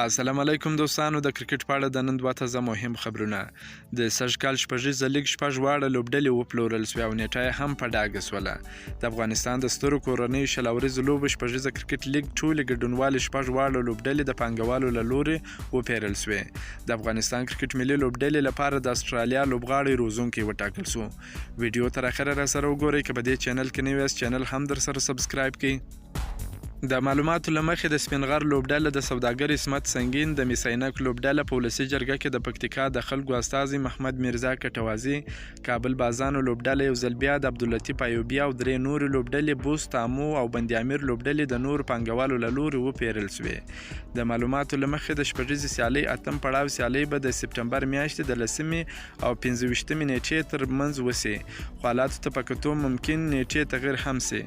السلام علیکم دوستانو، د کرکټ په اړه د نن دوه تازه مهم خبرونه. د سږکال شپږیزه لیګ شپږ واړه لوبډلې وپلورل شوې او نیټه یې هم په ډاګه شوله. د افغانستان د سترو کورنیو 20 اوریزو لوبو شپږیزه کرکټ لیګ ټولې ګډونوالې شپږ واړه لوبډلې د پانګوالو له لوري وپېرل شوې. د افغانستان کرکټ ملي لوبډلې لپاره د اسټرالیا لوبغاړی روزونکی وټاکل شو. ویډیو تر اخره راسره وګورئ. که په دې چینل کې نوي یاست، چینل هم درسره subscribe کړئ. د معلوماتو له مخې، د سپین غر لوبډله د سوداګر عصمت سنګین، د مس عینک لوبډله په ولسي جرګه کې د پکتیکا د خلکو استازی محمد میرزا کټوازي، کابل بازانو لوبډله یو ځل بیا د عبداللطیف ایوبي او درې نورې لوبډلې بوست، آمو او بند امیر لوبډلې د نورو پانګوالو له لوري وپېرل شوې. د معلوماتو له مخې، د شپږیزې سیالۍ اتم پړاو سیالۍ به د سپټمبر میاشتې د 10مې او 25مې نېټې تر منځ وشي، خو حالاتو ته په کتو ممکن نېټې تغیر هم شي.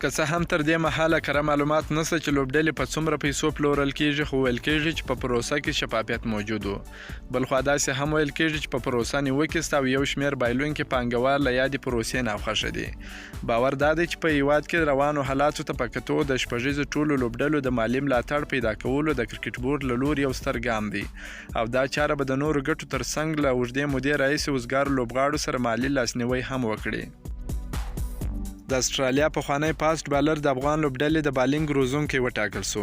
که څه هم تر دې مهاله کره معلومات نشته چې لوبډلې په څومره پیسو پلورل کېږي، خو ویل کېږي چې په پروسه کې شفافیت موجود و. بلخوا داسې هم ویل کېږي چې په پروسه نیوکې شته او یو شمېر بایلونکي پانګوال له یادې پروسې ناخوښه دي. باور دا دی چې په هېواد کې روانو حالاتو ته په کتو د شپږیزو ټولو لوبډلو د مالي ملاتړ پیدا کولو د کرکټ بورډ له لوري یو ستر ګام دی او دا چاره به د نورو ګټو تر څنګ له اوږدې مودې راهیسې وزګارو لوبغاړو سره مالي لاسنیوی هم وکړي. د اسټرالیا پخوانی fast bowler د افغان لوبډلې د بالینګ روزونکی وټاکل شو.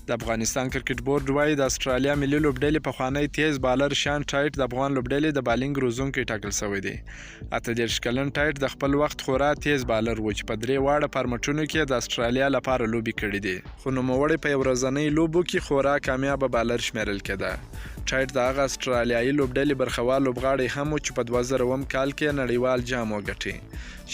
د افغانستان کرکټ بورډ وايي، د اسټرالیا ملي لوبډلې پخوانی تیز بالر شان ټایټ د افغان لوبډلې د بالینګ روزونکی ټاکل شوی دی. 38 کلن ټایټ د خپل وخت خورا تیز بالر و چې په درې واړه فارمټونو کې یې د اسټرالیا لپاره لوبې کړې دي. خو نوموړی په یو ورځنۍ لوبو کې خورا کامیابه بالر شمېرل کېده. ټایټ د هغه اسټرالیايي لوبډلې برخوال لوبغاړی هم و چې په 2007 کال کې یې نړیوال جام وګټي.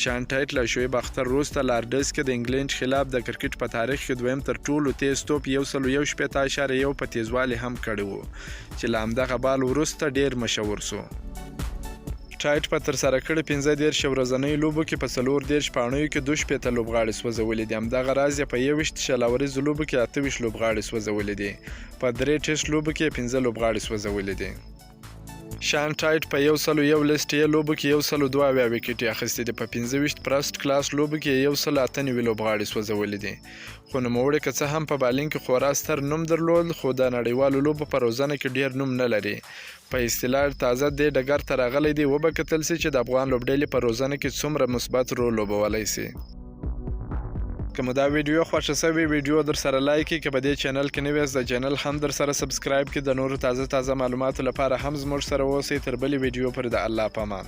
شان ټایټ له شعیب اختر وروسته لارډز کې د انګلینډ خلاف د کرکټ په تاریخ کې دویم تر ټولو تیز توپ 161.1 په تیزوالي هم کړی و چې له همدغه بال وروسته ډېر مشهور شو. ټایټ په ترسره کړې 35 ورځنیو لوبو کې په 34 پاڼیو کې 62 لوبغاړي سوځولي دي. همدغه راز یې په 21 20 اوریزو لوبو کې 28 لوبغاړي سوځولي دي. په درې ټیسټ لوبو کې یې پنځه لوبغاړي سوځولي دي. شان ټایټ په 101 لیست ای لوبو کې 172 ویکټې اخیستې دي. په 25 فرسټ کلاس لوبو کې یې 198 لوبغاړي سوځولي دي. خو نوموړي که څه هم په بالینګ کې خورا ستر نوم درلود، خو د نړیوالو لوبو په روزنه کې ډېر نوم نه لري. په اصطلاح تازه دې ډګر ته راغلی دی، وبه کتل شي چې د افغان لوبډلې په روزنه کې څومره مثبت رول لوبولی شي. که مو دا ویډیو خوښه شوې، ویډیو در سره like کړئ. که په دې چینل کې نوي یاست، د چینل هم در سره subscribe کړئ. د نورو تازه تازه معلوماتو لپاره هم زموږ سره اوسئ. تر بلې ویډیو پورې د الله په امان.